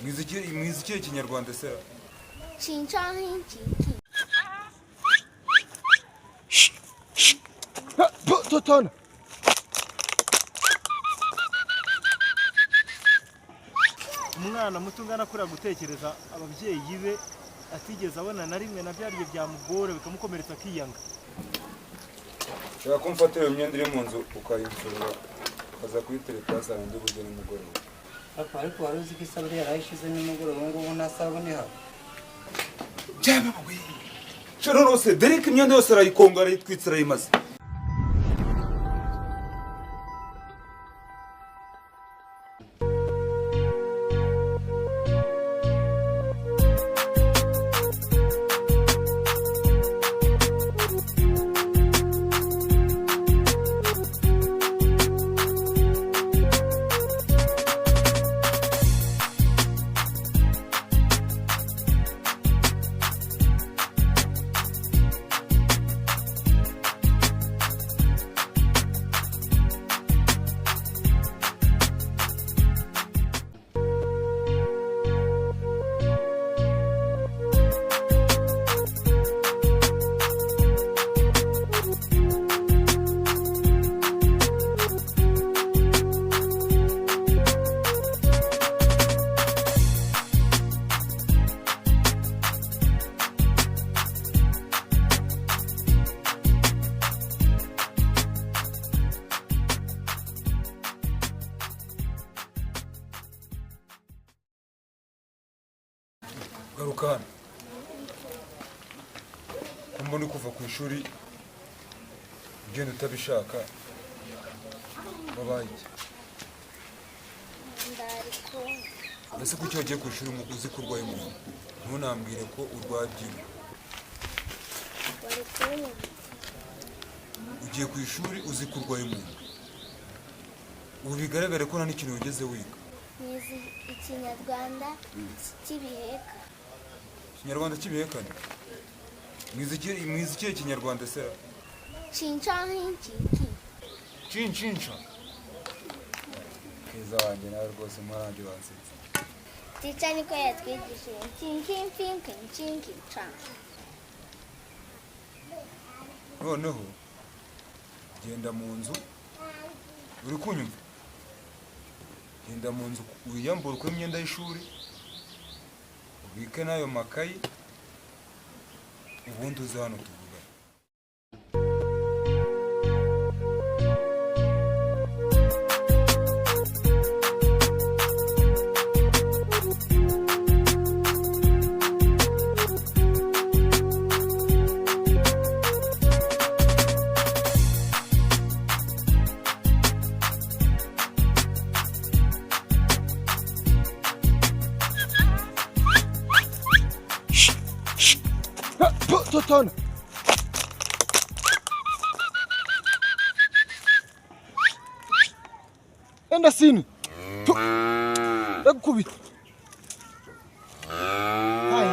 Mwize ikihe Kinyarwanda se? Cincankincinki. Totona. Umwana muto ungana kuriya gutekereza ababyeyi be atigeze abona na rimwe, na byaryo byamugora bikamukomeretsa akiyanga. Shaka ko mfatira iyo myenda iri mu nzu ukayimfurira, ukaza kuyitereka hasi ndi buryo nimugoroba. Papa, ariko wari uzi ko isabune yarayishize nimugoroba, ngubu nta sabune ihaba. Shora rwose, Derek imyenda yose arayikonga, arayitwitse, arayimaze. Garuka hano, ko mbona kuva ku ishuri ugenda utabishaka, wabaye iki? Ndarikumva. Ese kuki wagiye ku ishuri uzi ko urwaye umuntu? Ntunambwire ko urwaye byinshi. Wari kunyumva. Ugiye ku ishuri uzi ko urwaye umuntu, ubu bigaragare ko nta n'ikintu wigeze wiga. Nize Ikinyarwanda cy'ibiheka. Ikinyarwanda cy'ibihekane? Mwize ikihe Kinyarwanda se? Cincankincinki. Cinshinsha keza wanjye, nawe rwose murangi wansetse. Tica niko yatwigishije ncinkinfinkincinkinca. Noneho genda mu nzu, uri kunyumva? Genda mu nzu wiyambure ukore imyenda y'ishuri, ubike n'ayo makayi, ubundi uze hano tuvugane. Totona. Enda sini. Ndagukubita. Hai.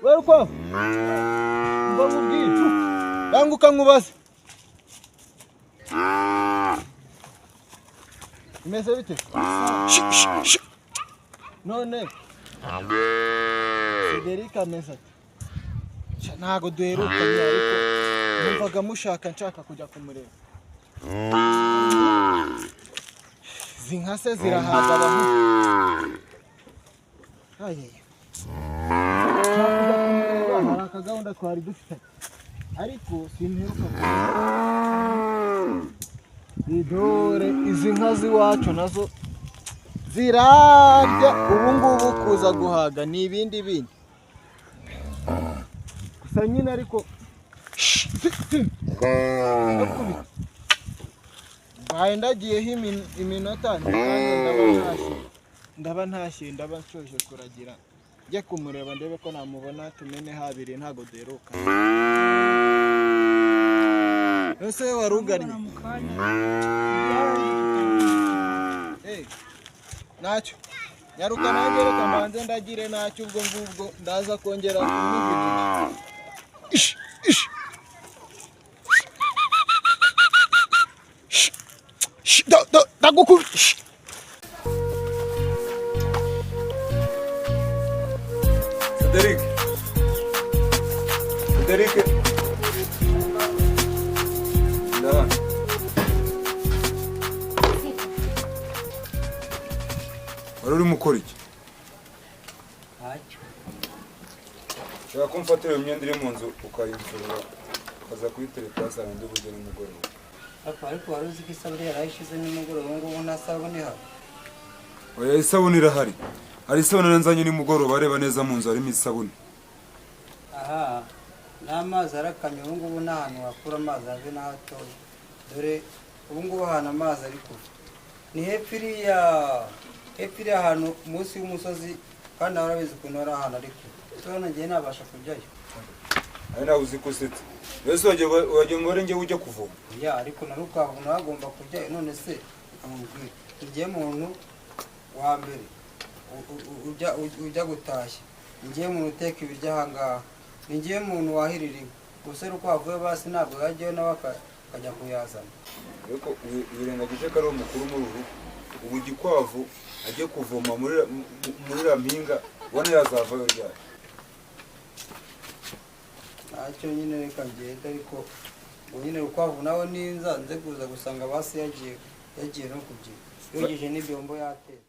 Wewe ukwavu. Mba nkubwire. Banguka nkubaze. Bimeze bite? None Cedric ameze ati? Sha, ntago duherukanye, ariko numvaga mushaka, nshaka kujya kumureba. Izi nka se zirahaga abahungu? Aye. Nshaka kujya kumureba, hari akagahunda twari dufitanye, ariko simperuka kumureba. Idore izi nka z'iwacu nazo zirarya ubu ngubu, kuza guhaga ni ibindi bindi gusa nyine, ariko mbaye ndagiyeho iminota kandi ndaba ntashye, ndaba ntashye, ndaba nshoje kuragira, njye kumureba ndebe ko namubona tumene habiri, ntago duheruka. Ese wari ugannye? Mu kanya. Eh, ntacyo, nyaruka nanjye reka mbanze ndagire, ntacyo, ubwo ngubwo ndaza kongera kumuvugisha. Ish, ish. Ndaguku. Cedric, Cedric, ndahano. Wari urimo ukora iki? Ntacyo. Ushobora kumfatira iyo myenda iri mu nzu ukayimfurira, ukaza kuyitereka wasanga ndi buryo nimugoroba. Papa, ariko wari uzi ko isabune yarayishize nimugoroba, ubu ngubu nta sabune ihari? Oya, isabune irahari. Hari isabune nzanye nimugoroba, areba neza mu nzu harimo isabune. Aha, n'amazi arakamye, ubu ngubu nta hantu wakura amazi have na hatoya. Dore ubu ngubu ahantu amazi ari kuva ni hepfo iriya, hepfo iriya ahantu munsi y'umusozi, kandi nawe urabizi ukuntu hari ahantu ari kuva. Turabona ngewe nabasha kujyayo. Ari nawe uzi ko usetse. Mbese wagira ngo ari njyewe ujya kuvoma? Ya, ariko na Rukwavu nawe agomba kujyayo. None se amubwira ngewe muntu wa mbere ujya gutashya, ngewe muntu uteka ibiryo aha ngaha, ni ngewe muntu wahirira inka. Gusa Rukwavu we basi ntabwo yajyayo, nawe akajya kuyazana. Ariko wirengagije ko ari umukuru muri uru rugo. Ubu Gikwavu ajye kuvoma muri iriya mpinga, ubona yazavayo ryari? Ntacyo nyine, reka ngende, ariko ngo nyine Rukwavu nawe ninza nze kuza gusanga basi yagiye no kubyina, yogeje n'ibyombo yatetse.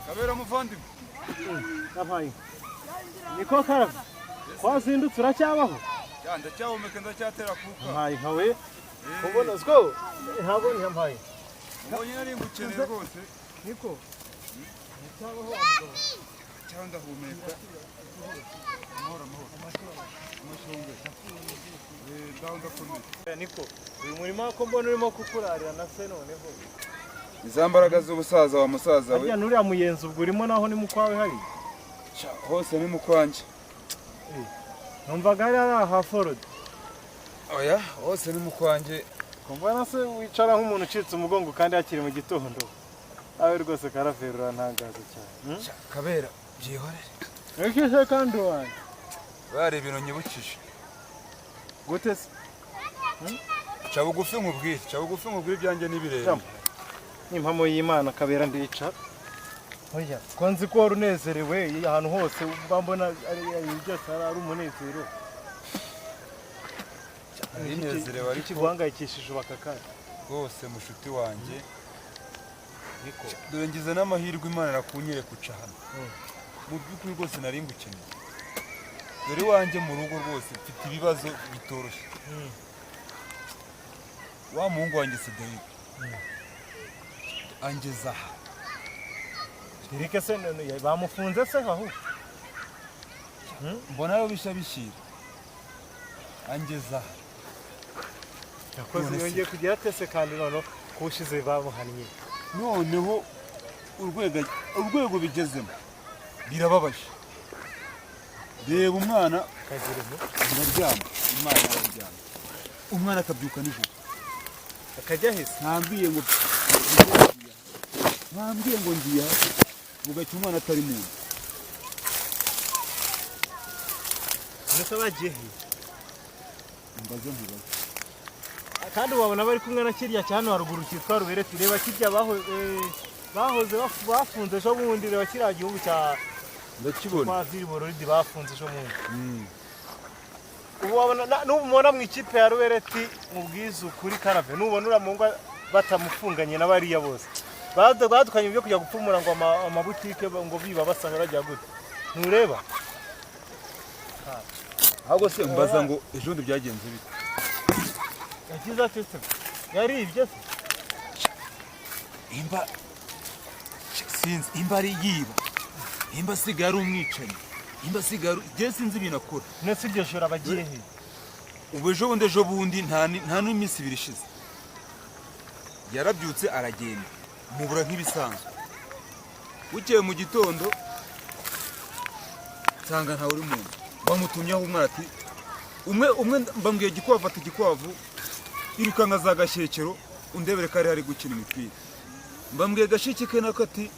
Kabera muvandimwe. Yampaye. Niko Karave, kwazindutse uracyabaho? Ya, ndacyahumeka, ndacyatera kuka. Mpaye nkawe kubona zwo ntabwo ntiyampaye. Mbonye nari ngukeneye rwose. Niko. Cyangwa ndahumeka. Amahoro, amahoro. Amashonge. Ndaho ndakomeye. Niko, uyu murima ko mbona urimo kukurarira na se noneho? Iza mbaraga z'ubusaza wa musaza we. Harya nuriya muyenzi ubwo urimo naho ni mukwawe hari? Sha, hose ni mukwanjye. Numvaga hari ari aha forode. Oya, hose ni mukwanjye. Kumbona se wicara nk'umuntu ucitse umugongo kandi hakiri mu gitondo. Awe rwose Karaveri urantangaza cyane. Sha, Kabera, byihorere. Iki se kandi wanjye? Bari ibintu nyibukije. Gute se? Ca bugufi nkubwire, ca bugufi nkubwire, ibyanjye n'ibirenge. Jama. Impamo y'Imana Kabera ndica. Oya, ko nzi ko wari unezerewe ahantu hose mba mbona ari byose ari umunezero. Nari nezerewe ariko Kiguhangayikishije ubu aka kanya? Rwose mushuti wanjye. Niko. Dore ngize n'amahirwe Imana irakunyereka uca hano. Mu by'ukuri rwose nari ngukeneye. Dore iwanjye mu rugo rwose mfite ibibazo bitoroshye. Wa muhungu wanjye Cedric angeze aha. Derike se none bamufunze se aho? Mbona aho bishya bishyira. Angeze aha. Yakoze None se- yongeye kugira tese kandi none kubushize bamuhannye. Noneho urwego bigezemo. Birababaje. Reba umwana. Akagira Ndaryama, umwana araryama, umwana akabyuka nijoro. Akajya hese? Ntambwiye ngo ntambwiye ngo ngiye aha, bugacya umwana atari mu nzu. Ndetse bagiye he? Mbaze, nkubaze. Kandi wabona bari kumwe na kirya cya hano haruguru cyitwa Rubereti. Reba kirya bahoze bafunze ejo bundi. Reba kiriya gihugu cya Ndakibona. kwa Ziribororidi bafunze ejo bundi. Ubu wabona n'ubu mubona mu ikipe ya Rubereti, mu bwizu kuri Karave, nubona uriya muhungu batamufunganye na bariya bose badukanye ibyo kujya gupfumura ngo amabutike ngo biba basanga bajya gute, ntureba? Ahubwo se mbaza ngo ejo bundi byagenze bite? Yagize ati se yaribye se? Imba sinzi imba ari yiba, imba asigaye ari umwicanyi, imba asigaye ari njye sinzi ibintu akora. Nese iryo joro abagiye he? Ubu ejo bundi nta n'iminsi 2 ishize yarabyutse aragenda, mubura nk'ibisanzwe. Bukeye mu gitondo nsanga ntawe uri mu nzu. Bamutumyeho umwana ati umwe umwe mbambwiye gikwavu, ati gikwavu irukanka za gashyekero undebere ko ari gukina imipira. Mbambwiye gashiki ke nako ati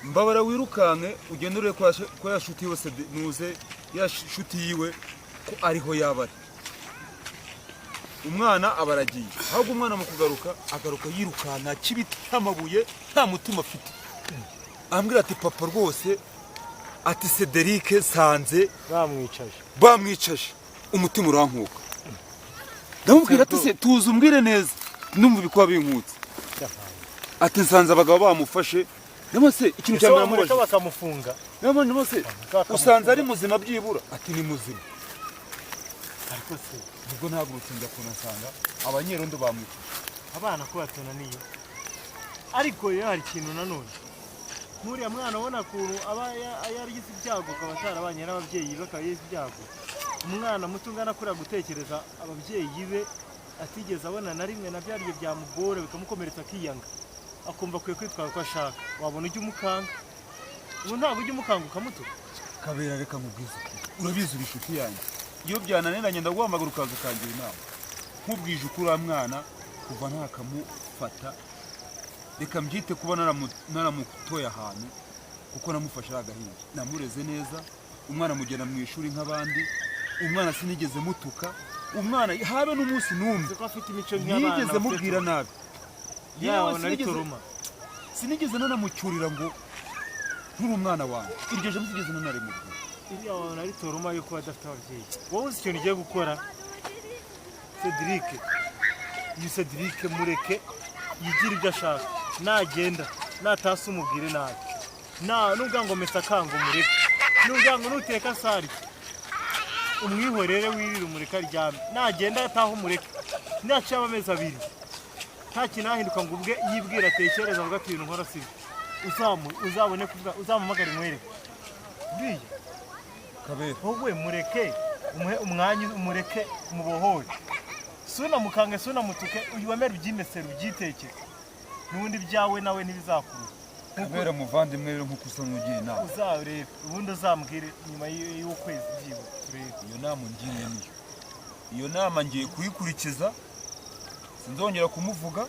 mbabara wirukanke ugende urebe ko ya shuti yose nuze ya shuti yiwe ko ariho yaba ari. Umwana aba aragiye. Ahubwo umwana mu kugaruka agaruka yirukanka kibiti amabuye, nta mutima afite. Ambwira ati papa rwose, ati Cedric sanze bamwicaje. Bamwicaje, umutima urankuka. Ndamubwira ati se tuzi umbwire neza numva ibikuba binkutse. Ati nsanze abagabo bamufashe. Ndamubwira se ikintu cya Ese mbere wamureka namubajije bakamufunga? Ndamubwira se Bakamufunga. usanze ari muzima byibura? Ati ni muzima. Ariko se Nibwo nahagurutse njya kunasanga abanyerondo bamwicaje. Abana ko batunaniye! Ariko rero hari ikintu nanone, nk'uriya mwana ubona ukuntu aba yaragize ibyago, akaba atarabanye n'ababyeyi be, akaba yagize ibyago. Umwana muto ungana kuriya gutekereza ababyeyi be atigeze abona na rimwe na byaryo byamugora bikamukomeretsa akiyanga, akumva akwiye kwitwara uko ashaka, wabona ujya umukanga. Ubu ntabwo ujya umukanga ukamutuka? Kabera, reka nkubwize ukuri. Urabizi uri inshuti yanjye, iyo byananiranye ndaguhamagara ukaza ukangira inama. Nkubwije ukuri, uriya mwana kuva ntakamufata, reka mbyite kuba naramutoye ahantu, kuko namufashe ari agahinja, namureze neza. Umwana amugena mu ishuri nk'abandi. Umwana sinigeze mutuka, umwana habe n'umunsi n'umwe Uzi ko afite imico nk'iy'abana nigeze bafite mubwira nabi. Yewe, yawe na sinigeze ritoroma. Sinigeze nanamucyurira ngo nturi umwana wanjye, iryo jambo sinigeze nanarimubwira. Iriya wabona ari trauma yo kuba adafite ababyeyi. Wowe uzi ikintu ugiye gukora, Cedric? Iyi Cedric mureke yigire ibyo ashaka. Nagenda natasa umubwire nabi, na nubwa ngo mesa akanga umureke, nubwa ngo nuteka sari umwihorere, wirire umureke aryame. Nagenda ataha umureke. Naciye amezi 2 nta kintu ahinduka ngo ubwe yibwira, atekereza, avuga ati ibintu nkora sibyo, uzabone kuvuga, uzamuhamagare umwereke buriya. Kabera. Wowe mureke, umuhe umwanya, umureke, umubohore. Sunamukange, sunamutuke, uyu wemere ubyimesere, ubyitekere, n'ubundi byawe nawe ntibizakurura. Kabera muvandimwe, rero nkuko usa n'ugira inama, Uzarebe, ubundi uzambwire nyuma y'ukwezi byibura turebe. Iyo nama ungiriye niyo, iyo nama ngiye kuyikurikiza. Sinzongera kumuvuga,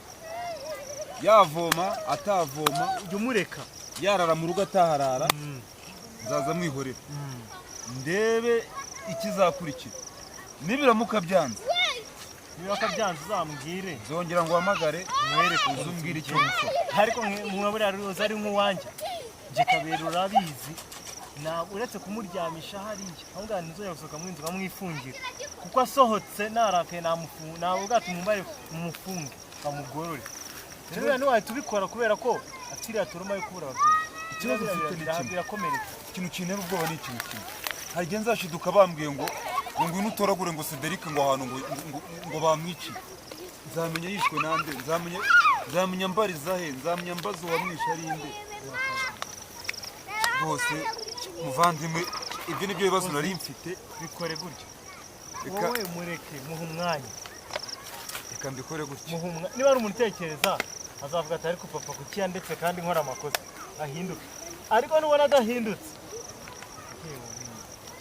yavoma atavoma, Ujya umureka. yarara mu rugo ataharara, nzaza mwihorera ndebe ikizakurikira. Nibiramuka byanze, Niba byanze uzambwire. nzongera ngo uhamagare, Mwereke. uze umbwire icyo gukora. Ariko nka buriya ruza ari nk'uwanjye, njye Kabera urabizi, ntabwo uretse kumuryamisha hariya aho ngaho, ntizongera gusohoka mu inzu, nkamwifungira, kuko asohotse narakaye namufunga. Ntabwo bwato mumubare mumufunge bamugorore. Rero buriya ntiwahita ubikora kubera ko afite iriya trauma yo kubura ababyeyi. Ikibazo mfite ni kimwe. Birakomeretsa. Ikintu kintera ubwoba ni ikintu kimwe: hari igihe nzashiduka bambwiye ngo ngwino utoragure ngo Cedric ngo ahantu ngo bamwiciye. Nzamenya yishwe nande? Nzamenya mbariza he? Nzamenya mbaza uwamwishe ari inde? Rwose muvandimwe, ibyo nibyo bibazo nari mfite. Bikore gutyo. Reka Wowe mureke, muhe umwanya. Reka mbikore gutyo. Muhe umwanya. Niba ari umuntu utekereza azavuga ati ariko papa kuki yandetse kandi nkora amakosa, ahinduke. Ariko nubona adahindutse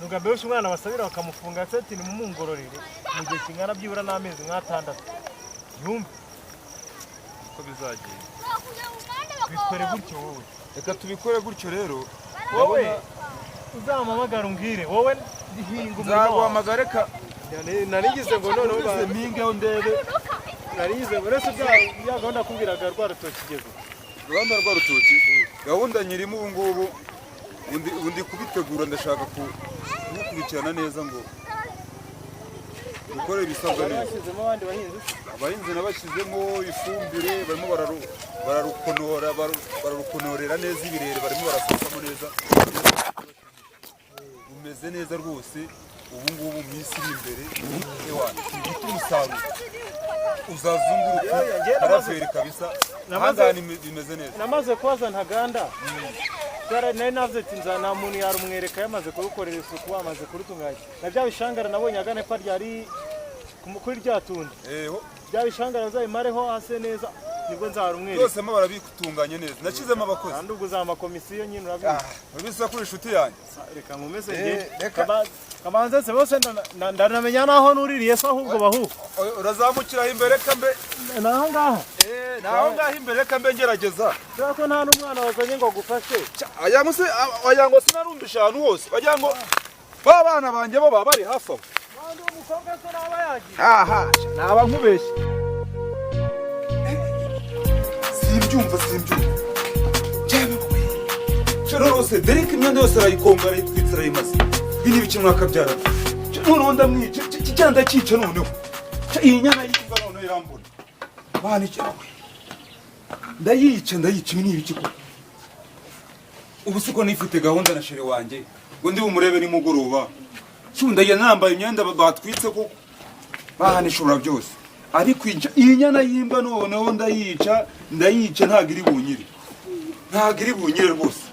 Ni ubwa mbere wese umwana basabira bakamufunga se ati nimumungororere mu gihe kingana byibura n'amezi nk'atandatu, yumve. Uko bizagenda. Bikore gutyo wowe. Reka tubikore gutyo rero. Wowe uzampamagara umbwire, wowe hinga umurima wawe. Nzaguhamagara, reka. Narigize ngo noneho Mbese mpingeho ndebe. Narigize ngo uretse bya ya gahunda nakubwiraga, rwa rutoki igeze. Uruganda rwa rutoki, gahunda nyirimo ubu ngubu, ubu ndi kubitegura, ndashaka kubukurikirana neza ngo dukore ibisabwa neza. Bashyizemo abandi bahinzi se? Abahinzi nabashyizemo ifumbire, barimo bararukonora, bararukonorera neza ibirere, barimo barasukamo neza, rumeze neza rwose. Ubu ngubu mu minsi iri imbere, ewa, igiti umusaruro uzazunguruka karaveri kabisa. Ahangaha bimeze neza. Namaze kubaza Ntaganda. Nari navuze ati nza nta muntu yarumwereka yamaze kurukorera isuku, bamaze kurutunganya na bya bishangara nabonye agana epfo ryari kuri rya tunda. Eho. Bya bishangara uzabimareho hase neza, nibwo nzarumwereka. Byose mo barabitunganya neza, nashyizemo abakozi. Kandi ubwo uzampa komisiyo nyine, urabizi. Ah, urabisa kuri inshuti yanjye. Reka nkomeze Eh, ngende. reka. Kabanze se bose ndanamenya naho nuririye se ahubwo bahu. Urazamukiraho imbere kambe. Naho ngaho. Eh, naho ngaho imbere kambe ngerageza. Kubera ko nta n'umwana wazanye ngo agufashe. Aya ngo se, aya ngo sinarumbisha ahantu hose, wagira ngo ba bana banjye bo baba bari hafi aho. Kandi uwo mukobwa se naba yagiye? Aha naba nkubeshye, simbyumva, simbyumva cyane. Shero rwose Derek imyenda yose arayikonga, arayitwitse, arayimaze. Ibi ni ibiki mwakabyara? Noneho ndamwica, cyangwa ndakica noneho. Iyi nyana y'imbwa noneho irambona bana iki? Ndayica, ndayica. Ibi ni ibiki koko? Ubu siko nifite gahunda na chérie wanjye ngo ndi bumurebe nimugoroba, cyo ndagenda nambaye imyenda batwitse koko? Bahana ishobora byose, ariko iyi nyana y'imbwa noneho ndayica, ndayica. Ntabwo iri bunyire, ntabwo iri bunyire rwose.